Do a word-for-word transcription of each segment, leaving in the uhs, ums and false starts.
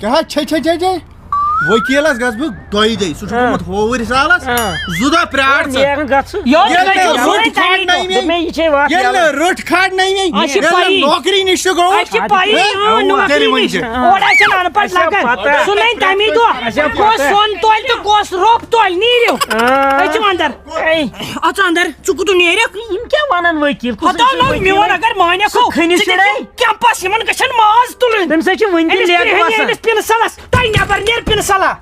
کیٛاہ چھے، چھے، چھے، چھے؟ وکیلس گژھٕ بہٕ دۄیہِ دۄہہِ۔ سُہ چھُ آ۔ گوٚمُت ہووُر سالس۔ آ۔ زٕ دۄہ پرٛار ژٕ۔ نیران گژھٕ۔ یورٕ ییٚلہِ گژھٕ نہٕ یورٕ رٔٹ کھاڑ نٔوۍ مے۔ دوٚپ مےٚ، یہِ چھے وَتھ ییٚلہِ یَلہٕ۔ نہٕ رٔٹ کھاڑ نٔوۍ مے، اَسہِ چھِ ییٚلہِ نہٕ پَیی۔ نوکری نِش چھُ گوٚمُت۔ اَسہِ چھِ پَیی، ہہ؟ اۭں، اَوا۔ نوکری تیٚلہِ نِش۔ وۄنۍ چھِ۔ اورٕ آسن اَن پَڑھ اَسہِ چھا لَگان۔ پَتہ۔ سُہ نَے تَمی دۄہ۔ اَسہِ چھا کۄس پَتہ۔ سۄن تۄلہِ تہٕ کۄس رۄپھ تۄلہِ، نیٖرِو۔ آ۔ أسۍ چھِ اَندَر۔ اے۔ اَژ اَندَر۔ ژٕ کوٚت نیرکھ؟ یِم کیٛاہ وَنان وٲقف؟ کُس ہتا أمۍ نو سُنٛد میون وٲقف؟ اگر مانکھ سُہ ہو، کھٔنِس ژٕ چھُڑے۔ دِکھ کیمپس یِمن گژھن ماز تُلٕنۍ۔ تٔمِس حظ چھِ وٕنہِ تہِ أمِس لیک کِہیٖنۍ وَسان۔ أمِس پِنسلس، تۄہہِ نٮ۪بر نیر پِنسلا۔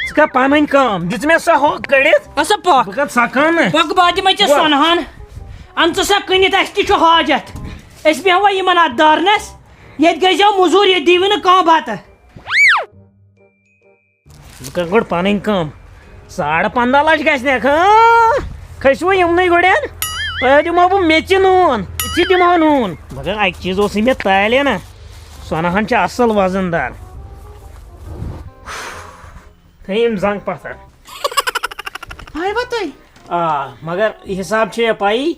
ژٕ کر پنٕنۍ کٲم، دِژ مےٚ سۄ ہُہ کٔڑِتھ۔ اَسا پکھ۔ بہٕ کر سۄ کٲم نہ۔ پکھ بہٕ دِمے ژےٚ وَ- سۄنہٕ ہن۔ اَن ژٕ سۄ کٕنِتھ، اَسہِ تہِ چھُ حاجت۔ أسۍ بیٚہوو یِمن اتھ دارنس، ییٚتہِ گٔژھۍ زیو موٚزوٗر، ییٚتہِ دِیِو نہٕ کانٛہہ بتہٕ۔ بہٕ کرٕ گۄڈٕ پنٕنۍ کٲم۔ ساڑٕ پنٛداہ لچھ گژھِ نہ، ہاں؟ کھٔسِو یِمنٕے گۄڈٮ۪ن۔ تۄہہِ دِمو بہٕ میٚژِ نوٗن، میٚژِ دِمو نوٗن۔ مگر اَکہِ چیٖز اوسُے مےٚ تالے نہ، سۄنہٕ ہن چھِ اَصٕل وزن دار۔ تھٲیِم زنٛگ پتھر۔ پاے با تُہۍ؟ آ، مگر حساب چھے پایی۔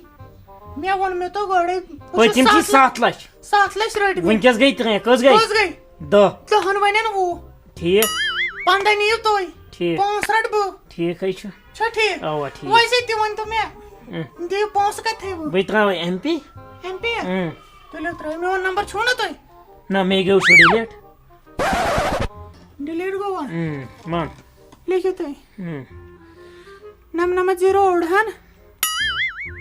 مےٚ ووٚن مےٚ تو گۄڈے، بہٕ چھُس پٔتِم چھِ ستھ، ستھ لچھ۔ ستھ لچھ رٔٹۍ مےٚ۔ وٕنکیٚس گٔے ترٛےٚ، کٔژ گٔے؟ کٔژ گٔے؟ دَہ۔ دَہَن وَنن وُہ۔ ٹھیٖک۔ پنٛداہ نِیِو تُہۍ۔ ٹھیٖک۔ پانٛژھ رَٹہٕ بہٕ۔ ٹھیٖک حظ چھُ۔ چھا ٹھیٖک؟ اَوا، ٹھیٖک۔ وۄنۍ زِ تہِ ؤنۍ تو مےٚ، اۭں۔ دِیِو پونٛسہٕ کَتہِ تھٲیوٕ؟ بہٕ ترٛاوٕ ایم پی۔ M P? اۭں۔ تُلِو ترٛٲیِو، میون نمبر چھُو نہ تۄہہِ؟ نہ، مےٚ گوٚو سُہ ڈِلیٖٹ۔ ڈِلیٖٹ گوٚوا؟ اۭں، وَن۔ لیکھِو تُہۍ۔ اۭں۔ نَمنَمَتھ زیٖرو اوٚڑہَن۔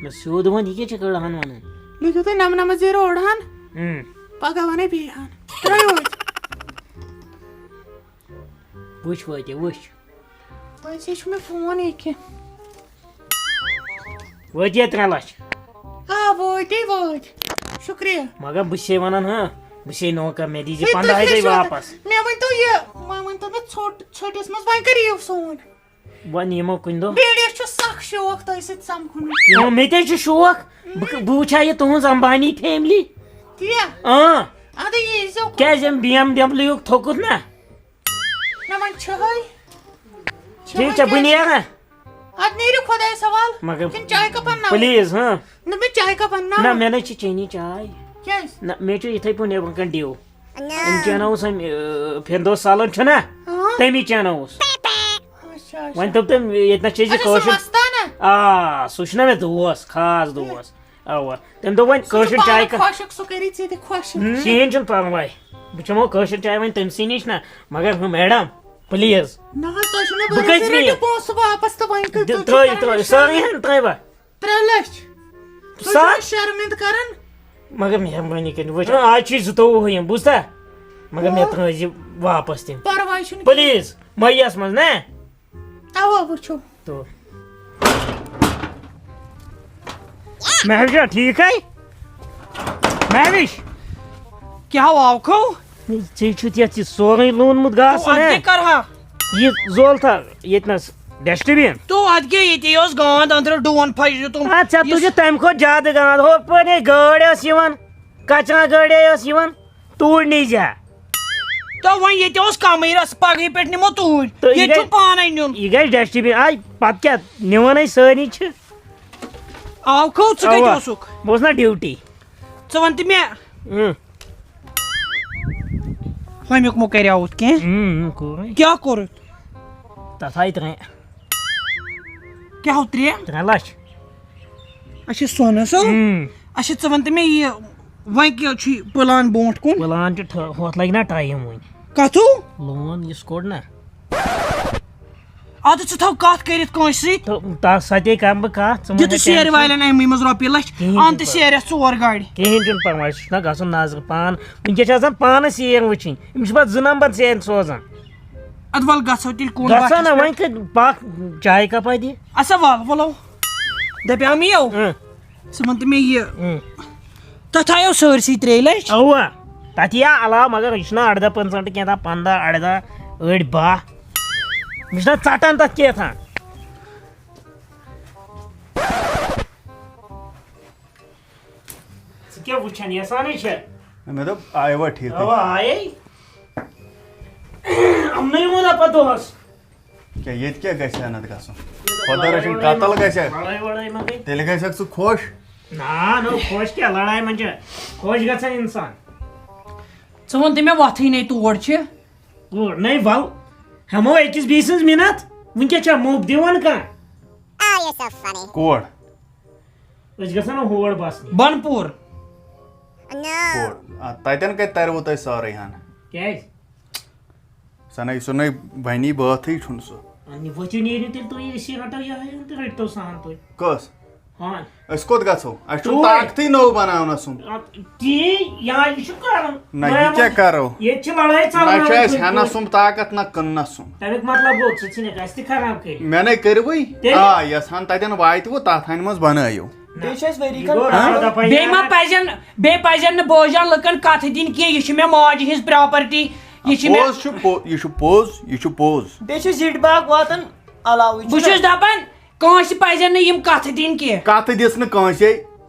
نہ، سیوٚد وَن، یہِ کیٛاہ چھِ کٔڑہَن وَنان؟ لیکھِو تُہۍ نَمنَمَتھ زیٖرو اوٚڑہَن۔ اۭں۔ پَگاہ وَنَے بیٚیہِ ہَن۔ ترٛٲیِو أتھۍ۔ وٕچھ وٲتہِ، وٕچھ۔ وۄنۍ چھُ مےٚ فون ییٚکیٛاہ۔ وٲتۍ یا ترٛےٚ لَچھ؟ آ، وٲتۍ، وٲتۍ۔ شُکریہ۔ مگر بہٕ چھُسے وَنان، ہاں، بہٕ چھُسے نوکر، مےٚ دیٖزِ ہے، تُہۍ پنٛداہے کیٛاہ دۄہہِ چھِو وَنان؟ واپَس۔ مےٚ ؤنۍ تو یہِ، وۄنۍ ؤنۍ تو مےٚ ژھوٚٹ، ژھٔٹِس منٛز وۄنۍ کر یِیِو سون؟ وۄنۍ یِمو کُنہِ دۄہ۔ بیڈیَس چھُ سَخ شوق تۄہہِ سۭتۍ سَمکھُن۔ یِمو، مےٚ تہِ حظ چھُ شوق۔ بہٕ ک-، بہٕ وٕچھِ ہا یہِ تُہٕنٛز اَمبانی فیملی۔ تی یا؟ اۭں۔ اَدٕ یی زیو۔ کیٛازِ أمۍ بی ایم ڈبلیو یُک تھوٚکُتھ نہ؟ نہ وۄنۍ چھُ ہٲے۔ ٹھیٖک چھا، بہٕ نیرا؟ اَدٕ نیٖرِو خۄدایَس حوال۔ مگر کِنہٕ چایہِ کَپ اَنناو؟ پلیٖز، ہاں۔ نہ، مےٚ چایہِ کَپ اَنناو۔ نہ، مےٚ نہ چھِ چیٚنی چاے۔ کیٛازِ؟ نہ، مےٚ چھُ یِتھَے پٲٹھۍ نٮ۪برٕ کَنہِ ڈِو۔ أمۍ چانووُس أمۍ، آ، فِردوس سالن چھُنہ؟ اۭں۔ تٔمی چانووُس۔ اچھا، اچھا۔ وۄنۍ دوٚپ تٔمۍ، ییٚتہِ نَس چھِ أسۍ اچھا، سُہ کٲشِر۔ مستانہ؟ آ، سُہ چھُنہ مےٚ دوس، خاص دوس۔ اَوا۔ تٔمۍ دوٚپ، وۄنۍ سُہ چھُ کٲشِر چاے پانہٕ کا-، خۄشک، سُہ کَری ژےٚ تہِ خۄشک۔ ہُم۔ کِہیٖنۍ چھُنہٕ پَرواے۔ بہٕ چَمو کٲشِر چاے وۄنۍ تٔمۍ سٕے نِش نہ۔ مگر ہُہ میڈم، پلیٖز۔ نہ حظ، تۄہہِ چھُو مےٚ بہٕ کَتہِ بروسہٕ، رٔٹِو نِیَم؟ پونٛسہٕ واپس تہٕ وۄنۍ کٔرِو دِ-، تُہۍ ترٛٲیِو، کیٛاہ ترٛٲیِو، چھُ سٲرٕے وَنان؟ ہن ترٛٲیوا؟ ترٛےٚ لَچھ۔ تُہۍ چھِو سا؟ مےٚ شرمِنٛدٕ کران؟ مگر مہربٲنی کٔرِتھ، وٕچھ، آز چھُے زٕتووُہِم، بوٗزتھا؟ مگر مےٚ ہاں۔ ترٛٲیزِ واپس تِم۔ پرواے چھُنہٕ کینٛہہ۔ پلیٖز، مَیَس منٛز، نہ؟ اَوا، وٕچھو۔ تو۔ مہوِشا، ٹھیٖک ہے؟ مہوِش۔ کیٛاہ ہو آوکھو؟ ژےٚ چھُتھ یَتھ یہِ سورُے لوٗنمُت گاسہٕ، تو اَتھ نے؟ کیٛاہ کَرٕ ہا؟ یہِ زول تھا ییٚتہِ نَس ڈسٹ بِن۔ تو اَتھ کیٛاہ، ییٚتے اوس گانٛد أنٛدرٕ ڈوٗن پھَش دیُتُم۔ اَدٕ ژےٚ یُس تُجہِ تَمہِ کھۄتہٕ زیادٕ گانٛد۔ ہُپٲرۍ ہے گٲڑۍ ٲس یِوان، کچرا گٲڑۍ ٲس یِوان، توٗرۍ نِجا۔ تو وۄنۍ ییٚتہِ اوس کَمٕے رَس، پَگہٕے پٮ۪ٹھ نِمو توٗرۍ۔ تہٕ یہِ ییٚتہِ چھُ گژھِ، پانَے نیُن۔ یہِ گژھِ ڈسٹ بِن۔ آے پَتہٕ کیٛاہ، نِوان ہے سٲری چھِ۔ آوکھو، ژٕ کَتہِ اَوا۔ اوسُکھ؟ بہٕ اوسُس نا ڈیوٹی۔ ژٕ وَن تہٕ مےٚ۔ اۭں۔ ہُمیُک مہ کَریوُتھ کینٛہہ؟ اۭں، اۭں، کوٚرُے۔ کیٛاہ کوٚرُتھ؟ تَتھ آیہِ ترٛےٚ۔ کیٛاہ ہو ترٛےٚ؟ ترٛےٚ لَچھ۔ اچھا، سۄنَس ہو؟ اۭں۔ اچھا، ژٕ وَن تہٕ مےٚ یہِ، وۄنۍ کیٛاہ چھُے پٕلان برونٛٹھ کُن؟ پٕلان چھُ ٹھٔ-، ہُتھ لَگہِ نا ٹایم وۄنۍ۔ کَتھوٗ؟ لون یُس کوٚڑ نا۔ اَدٕ ژٕ تھاو کَتھ کٔرِتھ کٲنٛسہِ سۭتۍ۔ تہٕ تَس سۭتے کَرٕ بہٕ کَتھ، ژٕ مہ دِ تہٕ ہےٚ سیرِ tension۔ والٮ۪ن اَمہِ منٛز رۄپیہِ لَچھ، کِہیٖنۍ اَن تہِ تہٕ سیرٮ۪س ژور گاڑِ۔ کِہیٖنۍ چھُنہٕ پَرواے، سُہ چھُنہ گژھُن نظرِ پان۔ وٕنکیٚس چھِ آسان پانَس سیر وٕچھِنۍ، أمِس چھِ پَتہٕ زٕ نمبر سیر سوزان۔ اَدٕ وَلہٕ گژھو تیٚلہِ کُن گژھو بَٹھَس نا، پٮ۪ٹھ۔ وۄنۍ کَتہِ پَکھ چایہِ کَپا دِ۔ اَسا وَل، وَلو۔ دَپیٛاو مےٚ یَو۔ اۭں۔ ژٕ وَن تہٕ مےٚ یہِ، اۭں۔ تَتھ آیو سٲرسٕے ترٛیٚیہِ لَچھِ۔ اَوا، تَتھ یی علاوٕ، مگر یہِ چھُنہ اَرداہ percent کینٛہہ تام، پنٛداہ، اَرداہ، أڑۍ باہ۔ مےٚ چھُنہ ژَٹان تَتھ کینٛہہ تام۔ ژٕ کیٛاہ وٕچھان، یَسانٕے چھےٚ؟ مےٚ دوٚپ، آیوا ٹھیٖکٕے؟ اَوا، آیے۔ یِمنٕے ووٚن پَتہٕ دۄہَس۔ کیٛاہ ییٚتہِ کیٛاہ گژھِ ہا نَتہٕ گژھُن؟ خۄدا رٔچھِن، قتل گژھِ ہا۔ لڑٲے وڑٲے ما گٔے؟ تیٚلہِ گژھکھ ژٕ خۄش۔ نا، نو، خۄش کیٛاہ؟ لڑایہِ منٛز چھِ خۄش گژھان اِنسان۔ ژٕ وَن تہٕ مےٚ وۄتھٕے نے تور چھِ۔ کوٚر نَے ول، ہٮ۪مو أکِس بیٚیہِ سٕنٛز مِنت۔ وٕنکٮ۪س چھا موٚب دِوان کانٛہہ؟ Oh, you're so funny. کوڑ؟ أسۍ گژھو نا ہور بسنہِ۔ بنپور۔ No. کوڑ؟ آ، تتٮ۪ن کتہِ ترِوٕ تۄہہِ سٲرٕے ہن؟ کیٛازِ؟ سۄ نے سُہ نے بنی بٲتھٕے چھُنہٕ سُہ۔ اَنہِ ؤتھِو نیٖرِو تیٚلہِ تُہۍ، أسی رَٹو یِہوٚے ہن تہٕ رٔٹۍتو سۄ ہن تُہۍ۔ کۄس؟ ہاں۔ أسۍ کوٚت گژھو؟ اَسہِ چھُنہٕ توٗرۍ۔ طاقتٕے نوٚو بناونس سُمب۔ اَدٕ تی، یا یہِ چھُ کرُن۔ نہ، یہِ کیٛاہ کرو؟ ییٚتہِ چھِ لڑٲے نہ ژلان چھُ اَسہِ وٕنۍ ہٮ۪نس کُنہِ۔ سُمب طاقت نہ کٕننس سُمب۔ تَمیُک مطلب گوٚو، ژٕ ژھٕنِکھ اَسہِ تہِ خراب کٔرِتھ۔ مےٚ نے کٔرِوٕے۔ تیٚلہِ؟ آ، یۄس ہن تتٮ۪ن واتہِ وٕ، تتھ ہنہِ منٛز بنٲیِو۔ بیٚیہِ چھِ اَسہِ ؤری یہِ کھنٛڈ گوٚو پتھ۔ راتھا پَیہِ بیٚیہِ ما اَنان۔ پزن بیٚیہِ پزن نہٕ بوجان لُکن کتھٕ دِنۍ کینٛہہ، یہِ چھِ مےٚ ماجہِ ہٕنٛز پراپرٹی، یہِ چھِ مےٚ۔ پوٚز چھُ پو-، یہِ چھُ پوٚز، یہِ چھُ پوٚز۔ بیٚیہِ چھُ زِٹھۍ باغ واتان علاوٕے، بہٕ چھُس دپان، کٲنٛسہِ پزن نہٕ یِم کتھٕ دِنۍ کینٛہہ۔ کتھ دِژ نہٕ کٲنٛسے۔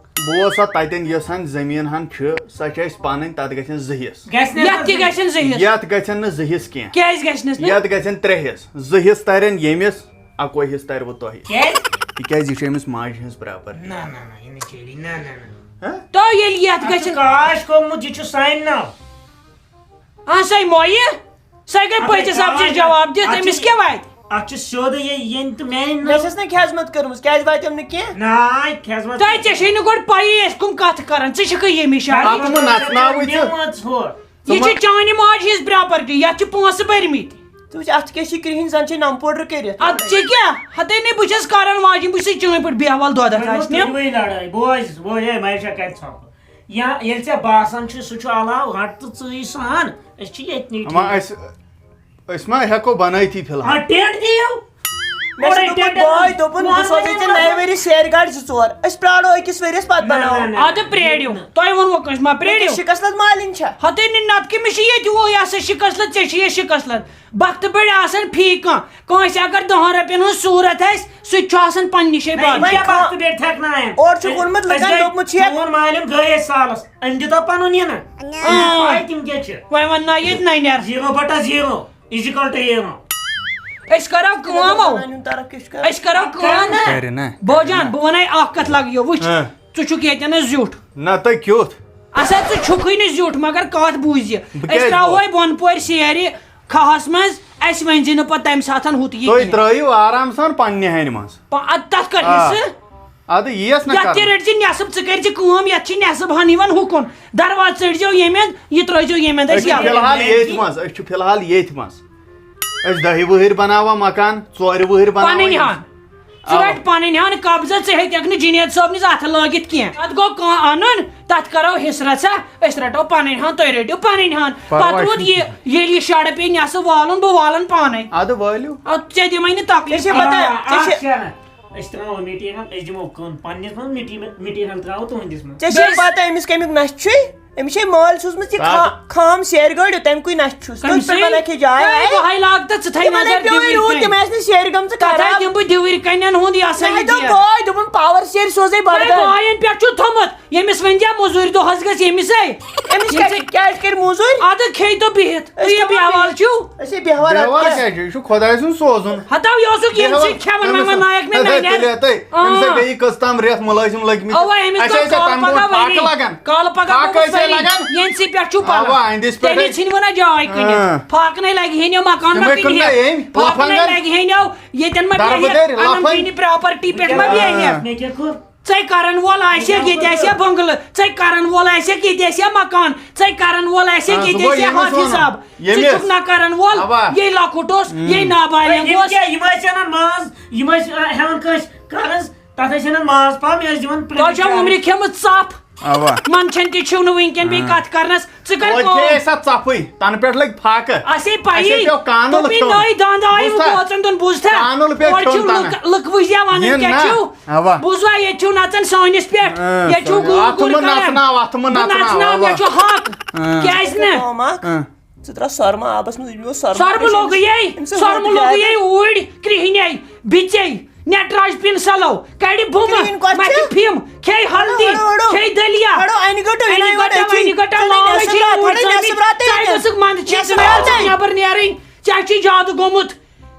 بہٕ اوسا تتٮ۪ن یۄس ہن زٔمیٖن ہن چھِ، سۄ چھِ اَسہِ پنٕنۍ، تتھ گژھن زٕ حصہٕ۔ گژھِ نہ یتھ تہِ گژھن زٕ حصہٕ۔ یتھ گژھن نہٕ زٕ حصہٕ کینٛہہ۔ کیٛازِ گژھنس نہٕ؟ یتھ گژھن ترٛےٚ حصہٕ، زٕ حصہٕ ترن ییٚمِس، اکوے حصہٕ ترِ وٕ تۄہہِ۔ کیٛازِ؟ تِکیٛازِ یہِ چھِ أمِس ماجہِ ہٕنٛز پراپرٹی۔ نہ، نہ، نہ، یہِ نہٕ چیری، نہ، نہ، نہ۔ تو ییٚلہِ یتھ اَتھ چھُ گژھن۔ کاش کوٚرمُت، یہِ چھُ سانہِ ناو۔ آ، سۄے مۄیہِ، سۄے گٔے اَتھ پٔژھِ چھُ سبزی کاش، جواب دِتھ، اَتھ چھُ أمِس کیٛاہ واتہِ؟ اَتھ چھُ سیوٚد یہِ، ییٚنہِ تہٕ میٛانہِ مےٚ ناو۔ چھَس نہٕ خیزمت کٔرمٕژ، کیٛازِ واتٮ۪م نہٕ کینٛہہ؟ نہ، خیزمت۔ تۄہہِ ژےٚ چھے نہٕ گۄڈٕ پَیی أسۍ کٕم کَتھٕ کَران، ژٕ چھِکھٕے ییٚمِچ شاعری۔ اَتھ مہٕ نَژناوٕے ژٕ۔ نِمٕژ ہُہ۔ یہِ چھِ چانہِ ماجہِ ہٕنٛز پراپرٹی، یَتھ چھِ پونٛسہٕ بٔرمٕتۍ۔ ژٕ وٕچھ، اَتھ کیٛاہ چھِ کرٛہِنۍ، زَن چھِ نَم پوڈر کٔرِتھ۔ اَدٕ ژےٚ کیٛاہ؟ ہَتَے نے بہٕ چھَس کَران واجِنۍ، بہٕ چھُسَے چٲنۍ پٲٹھۍ بیٚہوان دۄدَس آسہِ نہٕ۔ تُلوٕے لڑٲے، بوز، بوز، ہے، مہرشاہ کَتہِ ژھۄپہٕ۔ یا ییٚلہِ ژےٚ باسان چھُ سُہ چھُ علاوٕ، ہٹ تہٕ ژٕے سُہ ہَن، أسۍ چھِ ییٚتہِ نٕے اما ٹھیٖک۔ أسۍ أسۍ ما ہٮ۪کو بنٲیتھی فی الحال؟ ہاں، ٹینٹ دِیِو۔ مےٚ چھُ اورَے دوٚپمُت ٹینٹ بٲے دوٚپُن، بہٕ سوزَے ژےٚ نَیہِ ؤری سیرِ گاڑِ زٕ ژور، أسۍ پرٛارو أکِس ؤریَس پَتہٕ نہ، نہ، بَناوو۔ نہ۔ اَدٕ پرٛٲرِو، تۄہہِ ووٚنوُ کٲنٛسہِ ما پرٛٲرِو؟ شِکَس لَد مالِنۍ چھا؟ ہَتَے نہٕ نَتہٕ کٔمِس چھِ ییٚتہِ وُہ، یہِ ہسا شِکَس لَد، ژےٚ چھِ یہِ شِکَس لَد۔ بَختہٕ پٲٹھۍ آسان فی کانٛہہ، کٲنٛسہِ اگر دَہَن رۄپیَن ہٕنٛز صوٗرت آسہِ، سُہ تہِ چھُ آسان پنٛنہِ جایہِ نہ، بَد۔ یِم کیٛاہ بَختہٕ پٮ۪ٹھ تھٮ۪کناون؟ اورٕ چھُکھ ووٚنمُت لُکَن، أسۍ گٔے، دوٚپمُت چھُ یَتھ سون مالِم گٔے أسۍ سالَس، أمۍ دیُتا پَنُن یہِ نہ۔ آ۔ پَے تِم کیٛاہ چھِ؟ وۄنۍ وَنناو ییٚتہِ نَنٮ۪ر۔ Zero بَٹا zero is equal to hero۔ أسۍ کَرو کٲم، زَنانہِ ہُنٛد طرف کیٛاہ چھُ کَران؟ أسۍ کَرو کٲم۔ کَرنا۔ کَرِ نہ۔ بوجان، بہٕ وَنَے اَکھ کَتھ لَگہٕ یہِ، وٕچھ، ہاں۔ ژٕ چھُکھ ییٚتٮ۪نَس زیُٹھ۔ نہ تۄہہِ کیُتھ؟ اَسا ژٕ چھُکھٕے نہٕ زیُٹھ، مگر کَتھ بوٗزِ۔ بہٕ أسۍ کیٛازِ ترٛاوہوے بوزٕ؟ بۄنہٕ پورِ سیرِ کھہَس منٛز، اَسہِ ؤنۍ زِ نہٕ پَتہٕ تَمہِ ساتہٕ ہُتھ یہِ تُہۍ کینٛہہ۔ ترٛٲیِو آرام سان پننہِ ہَنہِ منٛز۔ پَ-، اَدٕ تَتھ کَر آ۔ حِصہٕ؟ اَدٕ یِیَس نہ یَتھ تہِ کَرُن۔ رٔٹۍ زِ نٮ۪صٕب، ژٕ کٔرۍ زِ کٲم، یَتھ چھِ نٮ۪صٕب ہَن یِوان ہُکُن۔ دروازٕ ژٔٹۍ زیو ییٚمہِ اَنٛدٕ، یہِ ترٛٲے زیو ییٚمہِ اَنٛدٕ أسۍ اَسہِ چھِ یَلہٕ۔ فی الحال ییٚتھۍ منٛز، أسۍ چھِ فی الحال ییٚتھۍ منٛز۔ أسۍ دَہہِ وُہٕرۍ بَناوان مکان، ژورِ وُہٕرۍ بَناوان پَنٕنۍ یِم۔ ہَن۔ ژٕ اَوا۔ رَٹ پَنٕنۍ ہَن قبضہٕ، ژٕ ہیٚکَکھ نہٕ جُنید صٲبنِس اَتھٕ لٲگِتھ کینٛہہ۔ اَتھ گوٚو کانٛہہ اَنُن، تَتھ کَرو حِصہٕ رَژھا، أسۍ رَٹو پَنٕنۍ ہَن، تُہۍ رٔٹِو پَنٕنۍ ہَن۔ پَرواے پَتہٕ روٗد چھُنہٕ یہِ، کِہیٖنۍ۔ ییٚلہِ یہِ شَڈٕ پیٚیہِ نٮ۪صٕب والُن، بہٕ والَن پانَے۔ اَدٕ وٲلِو۔ اَدٕ ژےٚ دِمَے نہٕ تَکلیٖف ژےٚ چھے کینٛہہ۔ پَتہ، آ، ژےٚ اَکھ چھے- شرط۔ أسۍ ترٛاوو میٖٹِنٛگ اَکھ، أسۍ دِمو کٲم پنٛنِس منٛز میٖٹِنٛگ، میٖٹِنٛگ ہَن ترٛاوو تُہٕنٛدِس منٛز۔ ژےٚ چھے پَتہ أمِس کَمیُک نَشہٕ چھُے؟ أمِس چھے مٲلۍ سوٗزمٕژ یہِ آ۔ کھا-، خام سیرِ گٲڑیُو، تَمہِ کُے نَشہٕ چھُس۔ تٔتھۍ پٮ۪ٹھ بَناوکھ یہِ جاے ہے، واے۔ بہٕ ہاے لاگہٕ تہٕ ژٕ تھاے تِمَن نظر ہے پیوٚوُے دِوٕرۍ روٗد، کَنۍ۔ تِم آسہِ نہٕ سیرِ گٔمژٕ تَتھ ہاے خراب۔ دِمہٕ بہٕ دِوٕرۍ کَنٮ۪ن ہُنٛد یہِ ہسا مےٚ ہے یہِ دوٚپ، کینٛہہ۔ بٲے، دوٚپُن پاور سیرِ سوزَے ہے، بَڈگام۔ بایَن پٮ۪ٹھ چھُ تھوٚمُت، ییٚمِس ؤنۍ زِ مٔزوٗرۍ دۄہَس گژھِ ییٚمِسے۔ أمِس ییٚمِس کیٛازِ، کیٛازِ کَرِ موٚزوٗرۍ؟ اَدٕ کھیٚیہِ تو بِہِتھ، تُہۍ أسۍ یہِ کَمہِ بیٚہوان چھِو؟ أسۍ ہے بیٚہوان اَتھ بیٚہوان کیٛاہ؟ کیٛاہ چھُ؟ یہِ چھُ خۄداے سُنٛد سوزُن۔ ہَتاو یہِ اوسُکھ ییٚمہِ بیٚہوان۔ سۭتۍ کھٮ۪وان أمِس وٮ۪وان نایَک مےٚ ہے، نَنٮ۪ر۔ تُلِو تُہۍ، أمِس ہے آ۔ بیٚیہِ کٔژ تام رٮ۪تھ مُلٲزِم لٔگمٕتۍ۔ اَوا، أمِس اَسہِ گوٚو ٲسۍ اَتھ کالہٕ تَمہِ برونٛٹھ پَگاہ ؤری۔ فاقہٕ لَگان۔ کالہٕ پَگاہ فاقہٕ گوٚو ٲسۍ ہے ؤری۔ لَگان۔ ییٚمہِ سۭتۍ پٮ۪ٹھ چھُو اَوا، پَلان۔ أہنٛدِس پٮ۪ٹھ تیٚلہِ ٲسۍ۔ ژھٕنۍ وَنان جاے کٕنِتھ۔ آ۔ فاقہٕ نَے لَگہِ ہیٚنیو، مکان ما تِمَے کٕنہِ کٕننَے ہے؟ أمۍ، فاقہٕ نَے لَفنٛگَن۔ لَگہِ ہیٚنیو۔ ییٚتٮ۪ن ما دَربہٕ بیٚہہِ دٲرۍ، اَنَن لَفنٛگ۔ پنٛنہِ پراپرٹی پٮ۪ٹھ ما بیٚہہِ؟ آ۔ مےٚ کیٛاہ کوٚر؟ ژَے کَرَن وول آسہِ ییٚتہِ آسہِ ہا بنٛگلہٕ، ژَے کَرَن وول آسہِ ییٚتہِ آسہِ ہا مکان، ژَے کَرَن وول آسہِ آ، سُہ ییٚتہِ گوٚو آسہِ ہا ییٚمِس ہَتھ وَنُن۔ حِساب۔ ژٕ ییٚمِس۔ چھُکھ نہ کَرَن وول، اَوا۔ یے لۄکُٹ اوس، یے نابالغ یِم اوس۔ کیٛاہ، یِم ٲسۍ اَنان ماز، یِم ٲسۍ، آ، ہٮ۪وان کٲنٛسہِ قرض، تَتھ ٲسۍ اَنان ماز پَہَم، یہِ ٲسۍ دِوان تۄہہِ چھو عُمرِ کھیٚمٕژ ژَپھ۔ اَوا۔ منٛدچھان تہِ چھِو نہٕ وٕنکٮ۪ن بیٚیہِ کَتھ کَرنَس۔ ژٕ کَر توتہِ کٲم۔ کھے اَسہِ اَتھ ژَپھٕے، تَنہٕ پٮ۪ٹھ لٔگۍ فاقہٕ۔ اَسے پَیی۔ اَسے پیوٚو کانُل دوٚپُے کھیوٚن۔ نٔے دَنٛد آیہِ بوٗزتھا؟ وٲژَن دۄن، بوٗزتھا؟ کانُل پیوٚو اورٕ چھِو کھیوٚن لُکھ، تَنہٕ۔ لُکھ وٕچھزِ وَنان یہِ کیٛاہ نہ۔ چھِو؟ اَوا۔ بوٗزوا، ییٚتہِ چھِو نَژان سٲنِس پٮ۪ٹھ، اۭں، ییٚتہِ چھِو سٲنِس۔ گوٗر اَتھ گوٗر مہٕ کَران۔ نَژناو، اَتھ مہٕ بہٕ نَژناو، نَژناو، اَوا۔ مےٚ چھُ حق۔ اۭں۔ کیٛازِ نہٕ؟ کٲم اَکھ، اۭں۔ ژٕ ترٛاو سۄرمہٕ آبَس منٛز، یہِ اوس سۄرمہٕ۔ سۄرمہٕ لوٚگُے، أمِس ٲس سۄرمہٕ لوٚگُے لوٚگُے اوٗرۍ کرٛہِنۍ۔ بِژے، نٹراج پِن سَلو، کَڑِ بُمہٕ، کرٛہِنۍ کۄس چھِ؟ مَتھِ پھِم، کھیٚیہِ ہلدی، ہڑو، ہڑو۔ کھیٚیہِ دٔلیا۔ ہڑو، اَنہِ گٔٹو، یہِ اَنہِ نَے وَنو گٔٹو، أسۍ۔ اَنہِ گٔٹو، ژٕ نَے لاوان نٮ۪صٕف چھِ راتھ، یوٗرۍ ژٕ نَے ژَمہِ۔ نٮ۪صٕف راتھٕے ژَے نٮ۪صٕف۔ گٔژھٕکھ منٛدٕ چھِ، نٮ۪صٕف ژٕ نَے راتھٕے۔ نٮ۪بر نیرٕنۍ۔ ژےٚ چھُے جادٕ گوٚمُت۔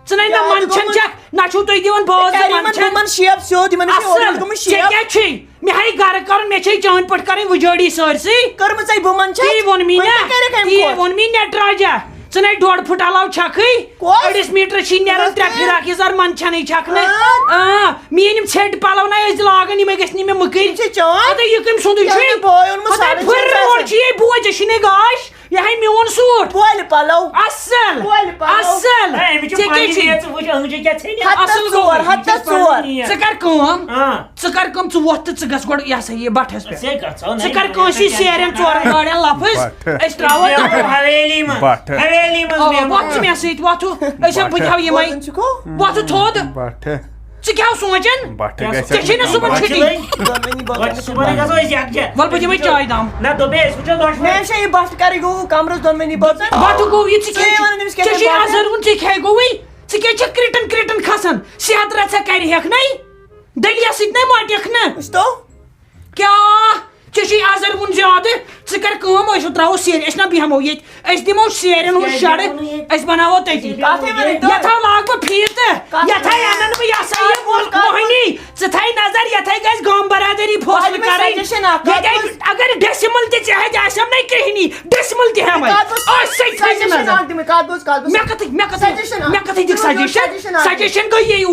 ژٕ نَے نہ جادٕ منٛدچھان گوٚمُت۔ چھَکھ، نہ چھُو تُہۍ دِوان بٲژ کیٛاہ یِمَن منٛدچھان۔ بُمَن شیپ سیوٚد، یِمَن چھِ اورٕ اَصٕل، یورٕ گوٚمُت ژےٚ شیپ۔ کیٛاہ چھُے؟ مےٚ ہاے گرٕ کَرُن، مےٚ چھے چٲنۍ پٲٹھۍ کَرٕنۍ وُجٲڑی سٲرسٕے۔ کٔرمٕژ ژےٚ بُمَن چھا؟ تی ووٚن مےٚ وۄنۍ نہ، کیٛاہ کَرٮ۪کھ اَمہِ تی کھۄتہٕ؟ ووٚن مےٚ نٹراجا۔ ژٕ نے ڈۄڈ فُٹ علاوٕ چھکھٕے۔ کۄس؟ أڑِس میٖٹرَس چھی نیران ترٛےٚ فِراک یَزار، منٛد چھَنٕے چھکھ نہٕ۔ آ۔ آ، میٛٲنۍ یِم ژھیٚٹۍ پَلو نہ ٲسۍ لاگان، یِمَے گٔژھۍ نہٕ مےٚ مٕکٕرۍ۔ یِم چھِ چٲنۍ؟ اَدٕ یہِ کٔمۍ سُنٛدُے یہِ چھُے؟ چھُ بوے اوٚنمُت خۄداے ساڑٕ پھٔر شےٚ روڈ ساس۔ چھُ یہِ بوجہِ، چھُنہٕ گاش۔ یہِ ہاے میون سوٗٹ۔ کۄلہِ پَلو۔ اَصٕل۔ کۄلہِ پَلو۔ اَصٕل۔ ہے، أمِس چھِ ژےٚ کیٛاہ پننہِ چھُے؟ میٚژ وٕچھ، أہنٛز چھِ کیٛاہ ژھیٚنہِ؟ ہَتَس اَصٕل گوٚو۔ ژور، ہَتَس ژور۔ ژٕ کر کٲم۔ آ۔ ژٕ کر کٲم، ژٕ وۄتھ تہٕ ژٕ گژھ گۄڈٕ یہِ ہسا یہِ بَٹھَس پٮ۪ٹھ۔ ژےٚ گژھو نہ ژٕ کر یہِ کٲنٛسہِ ؤنِتھ، سیرٮ۪ن ژورَن گاڑٮ۪ن لفظ۔ بَٹھٕ۔ أسۍ ترٛاوو یہِ تَتھ۔ حویلی منٛز۔ بَٹھٕ۔ حویلی منٛز اَوا، بیٚہمو۔ وۄتھ ژٕ مےٚ سۭتۍ، وۄتھُو۔ أسۍ ہا بہٕ بہٕ تھاوٕ یِمَے۔ بوزان چھُکھو؟ وۄتھُو تھوٚد۔ بَٹھٕ۔ ژٕ کیٛاہ سونٛچان؟ بَٹھٕ کیٛاہ گژھِ ژےٚ چھے نہ آسُن۔ صُبحن بَٹھٕ چھُٹی؟ لٔگۍ۔ دۄنوٕنی بٲژَن وۄتھ چھِ صُبحن گژھو أسۍ یَکجاہ۔ وَلہٕ بہٕ دِمَے چاے دام۔ نہ، دوٚپمَے أسۍ وٕچھو دۄشوٕے۔ مےٚ چھا یہِ بَٹھٕ کَرٕے گوٚو کَمرَس دۄنوٕنی بٲژَن؟ بَٹھٕ گوٚو یہِ، ژٕ ژٕ کیٛاہ، یِوان أمِس کیٛاہ ژےٚ چھُے چھُ بَٹھٕ؟ اَزَر وُن، ژےٚ کیٛاہ گوٚوُے؟ ژٕ کیٛاہ چھَکھ کرٛٹَن کرٛٹَن کھسان؟ صحت رَژھا کَرِ ہٮ۪کھ نَے؟ دٔلیہ سۭتۍ نَے مۄٹیکھ نہٕ۔ وٕچھتو؟ کیٛاہ؟ ژےٚ چھُے اَزَر وُن زیادٕ۔ ژٕ کَر کٲم، أسۍ ترٛاوو سیرِ، أسۍ نہ بیٚہمو ییٚتہِ۔ أسۍ دِمو سیرٮ۪ن ہُنٛد شَڑٕ، أسۍ بَناوو تٔتی۔ کَتھٕے وَنٕے تہٕ۔ یَتھ ہا لاگہٕ بہٕ فیٖتہٕ، کَتھ یَتھ ہا وَنٕے؟ اَنَن بہٕ یہِ ہسا یہِ کَتھ ووٚن، کَتھ موہنی۔ ژٕ تھاے نظر، یَتھ ہا گژھِ گام برادٔری فٲصلہٕ بہٕ دِمہٕ کَرٕنۍ۔ Suggestion اَکھ، ییٚتہِ کَتھ بوز۔ اگر decimal تہِ ژےٚ ہَتہِ آسٮ۪م نَے کِہیٖنی، decimal تہِ ہٮ۪مَے۔ کَتھ بوز؟ أسۍ سۭتۍ تھٲیزِ Suggestion نظر۔ اَکھ دِمہٕ، کَتھ بوز، کَتھ بوز۔ مےٚ کَتھٕے، مےٚ کَتھٕے، Suggestion اَکھ۔ مےٚ کَتھٕے دِکھ Suggestion۔ Suggestion اَکھ۔ Suggestion گٔے یی۔